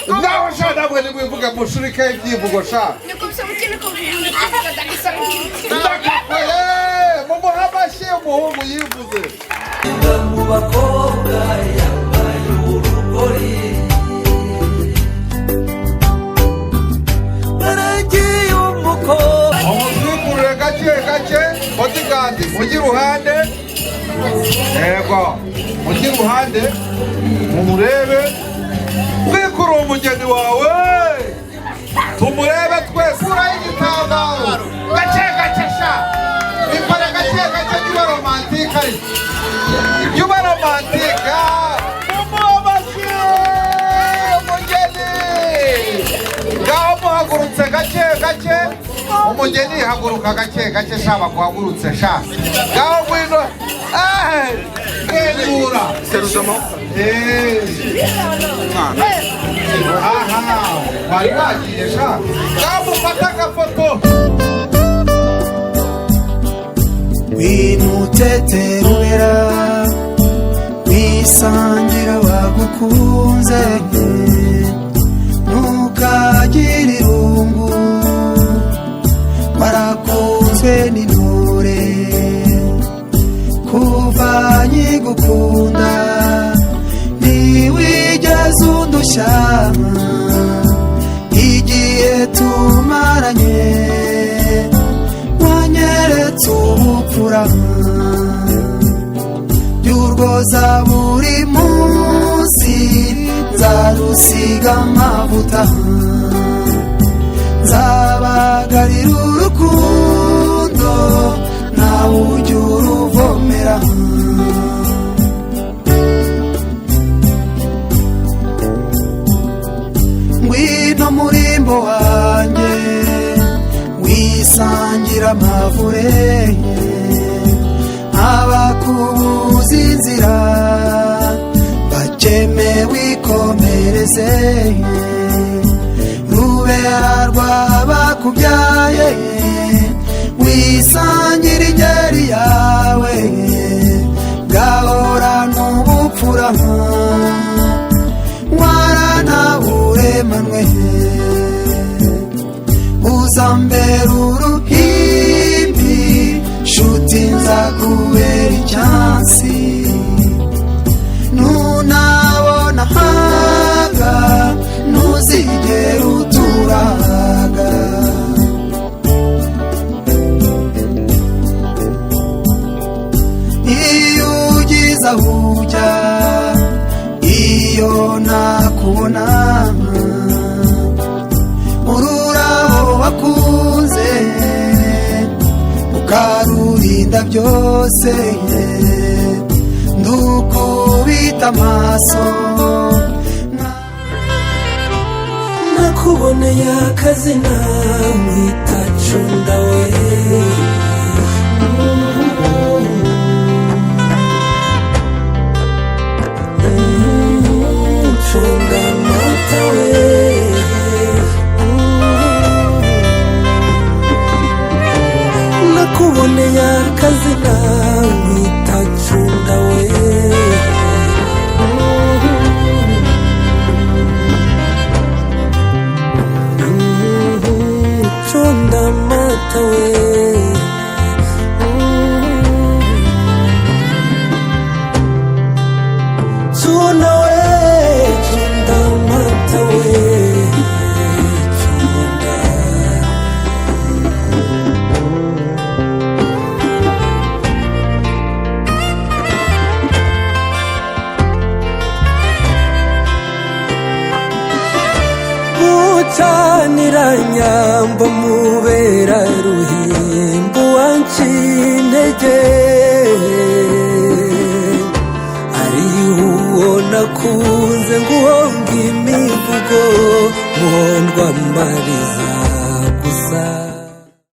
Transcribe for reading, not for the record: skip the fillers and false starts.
Ngaho sha, namwe nimwivuge, mushurike ibyivugo sha. Mumuhe amashyi, umuhungu yivuze. Mu bakobwa yambaye urugori, baragiye umukobwa. Umutwikurure gake gake. Bodyguard, mujye iruhande. Yego, mujye iruhande mumurebe. Twikurure umugeni wawe, tumurebe twese. Kuraho igitambaro gake gake sha, bikore gake gake. Jya uba romantique, ariko jya uba romantique. Mumuhe amashyi umugeni. Ngaho muhagurutse gake gake. Umugeni, haguruka gake gake sha, baguhagurutse sha. Ngaho ngwino. Mwenyura. Aha wari wagiye sha. Ngaho mufate agafoto. Winuteterubera, wisangira bagukunze, ntukagire irungu, warakunzwe n'intore. Kuva nkigukunda ntiwigeze undushya, igihe tumaranye wanyeretse ubupfura by'urwoza. Buri munsi nzarusiga amavuta, nzabagarira urukundo, nawe ujya uruvomera. Ngwino murimbo wanjye, wisangira amavure, abakubuza inzira bakeme, wikomereze rubera rwabakubyaye, wisangira ingeri yawe, gahora n'ubupfura waranaburemanwe, uzambera uruhimbi nshuti, nzakubera icyansi, nunabona haga ntuzigera uturaga. Iyo ugize aho ujya, iyo nakubona, ururabo wakunze ukarurinda byose, ndukubita amaso. Nakuboneye akazina mwita Cunda we. Cunda mata we. Nakuboneye akazina mwita Cunda we. Cunda mata we. Cunda we, cunda mata we, cunda. Mucanira nyambo, mubera ruhimbo, wancintege ari uwo nakunze, nguhonga imivugo, muhondwa mariza.